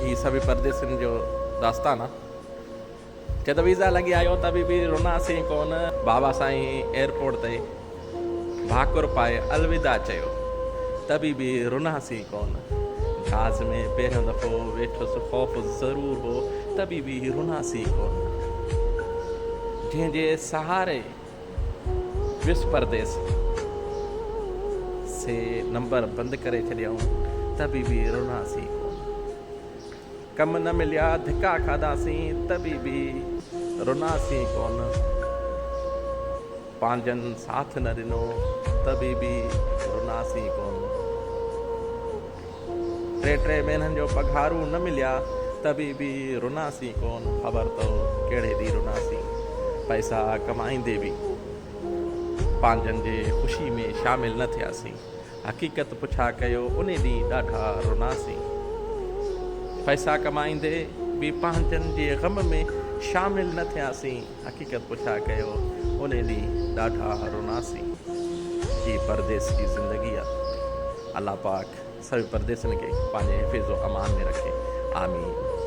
هي سڀ پرديسين جو داستان آ. چي ته ويزا لڳي آيو ته به رناسين ڪون. بابا سائين ايئرپورٽ تي ڀاڪر پائي الوداع چيو ته به رناسين ڪون. جھاز ۾ پهريون دفعو ويٺس خوف ضرور هو ته به رناسين ڪون. جنهن جي سهاري ويس پرديس سي نمبر بند ڪري ڇڏيائون ته به رناسين ڪون. ڪم نه مليا ڌڪا کاڌاسين ته به رناسين ڪون. پنهنجن ساٿ نه ڏنو ته به رناسين ڪون. ٽي ٽي مهينن جو پگهارون نه مليا ته به رناسين ڪون. خبر اٿو ڪهڙي ڏينهن رناسين. پئسا ڪمائيندي به پنهنجن جي خوشي ۾ شامل نه ٿياسين. حقيقت پڇا ڪيو انهي ڏينهن ڏاڍا رناسين. پئسا ڪمائيندي به پنهنجن جي غم ۾ شامل نه ٿياسين. حقيقت پڇا ڪيو انهي ڏينهن ڏاڍا رناسين. هي پرديس جي زندگي آ. الله پاڪ سڀ پرديسين کي پنهنجي حفظ و امان ۾ رکي. آمين.